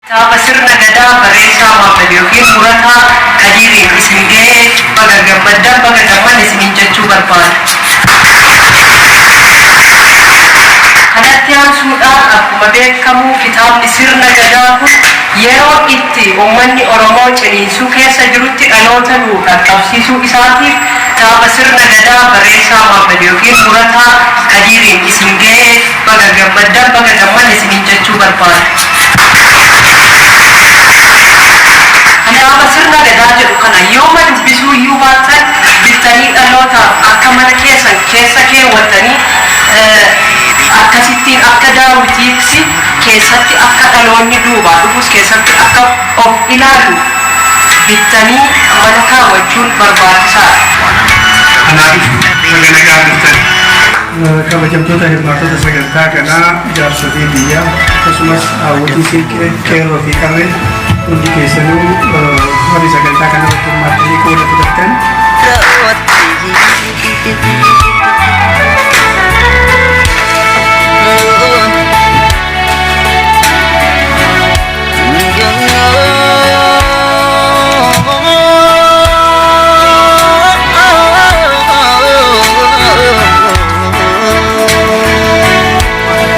Kitaaba Sirna Gadaa barreessaa Mohaammed yookiin Murataa Kadiiriin isin gahee baga gammaddan, baga gammanne isiniin jechuu barbaada. Kanatti aansuudhaan, akkuma beekamu, kitaabni Sirna Gadaa kun yeroo itti uummanni Oromoo ciniinsuu keessa jirutti dhaloota nu dhaqqabsiisuu isaatiif, kitaaba Sirna Gadaa barreessaa Mohaammed yookiin Murataa Kadiiriin isin gahee baga gammaddan, baga gammanne isiniin jechuu barbaada. Kitaaba Sirna Gadaa jedhu kana yooma dubbisuu iyyuu baattan, bittanii dhalootaaf akka mana keessan keessa keewwattanii, akkasittiin akka daawwitiitti keessatti akka dhaloonni duubaa dhufus keessatti akka of ilaalu bittanii mana kaawwachuun barbaachisaadha. Kanaaf baga nagaa dhuftan. Kabajamtoota hirmaattota sagantaa kanaa, jaarsotii biyyaa, akkasumas hawwatii siinqee, qeerroo fi qarree, hundi keessanuu warri sagantaa kana irratti hirmaattanii qooda fudhattan.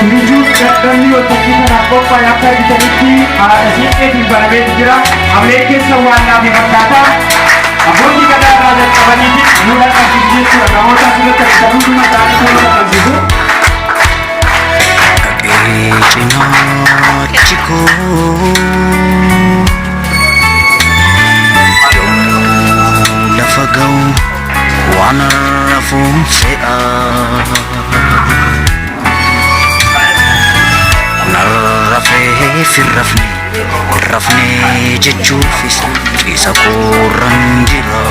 Mijuu dadhabni waltajjii kanaaf qophaa'e akka argitanitti haadha siinqeetiin banameetu jira. Amleen keessa waan naafe fakkaata. Abbootii gadaa irraa jalqabaniiti nu dhaqqabsiisu jechuudha. Namoota asirratti argitan hunduma isaanii kan nu dhaqqabsiisu. Dhaqee cinaachi koo yommuu lafa ga'u waan rafuun fe'a. Narrafee firrafne rafne jechuufis ciisa koorran jira.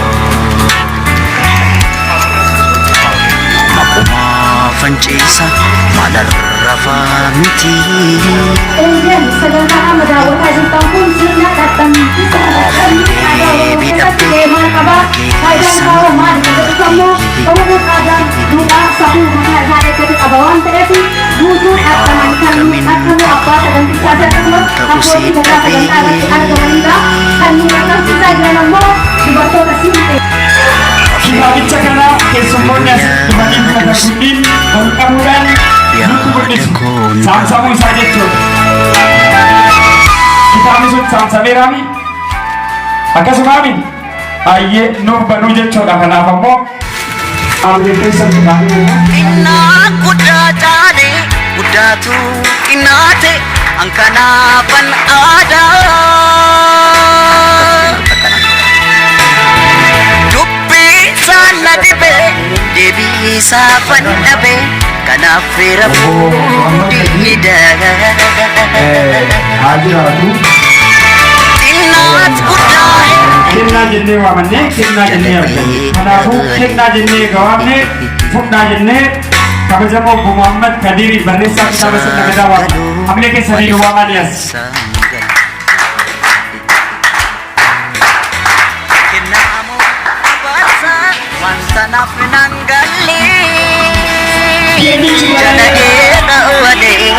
Makumaa fanciisa maalarrafaa miti. Eeyyeen, sagantaa amma daawwataa jirtan kun sirna dhadhamii aadaa Oromoo keessatti gahee maal qabaa? Faayidaan isaa hoo maali? Kan jedhutu ammoo Oromoon aadaan, duudhaa, safuu mataa isaa eeggate qaba waan ta'eef, guutuu dhadhaman kan nu dhadhamu abbaa sagantichaa fi akkasumas abbootii gadaa sagantaa irratti argamanidha. Kan nu dhaqqabsiisaa jiran ammoo dubartoota siinqee. Kitaabicha kana keessummoonni asitti dhufanii fudhatan kunniin ol qabuudhaan nutti mul'isu. Saamsamuu isaa jechuudha. Kitaabni sun saamsameeraami. Akkasumaami baay'ee nuuf banuu jechuudha. Kanaaf ammoo Amlee keessatti baay'ee Xinnaa guddaa caale guddaatu xinnaate hankanaafan aadaa. Dubbii isaan na dhibe, deebii isaafan dhabe, kanaaf feera fuudhii. Haa jiraatu. Xinnaat guddaa. Kennaa jennee waamannee kennaa jennee arganne. Kanaafuu kennaa jennee egaa waamne, fudhaa jennee kabajamoo obbo Muhammad Kadirii, barreessaa kitaaba Sirna Gadaa waamna. Hamilee keessanii nu waamanii as. Kennaamoo abaarsa wanta naaf nan galle jala dheeraa walee.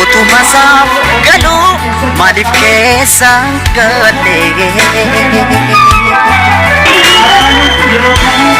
Utuma isaaf galuu maaliif keessa galle? Yeroo kamuu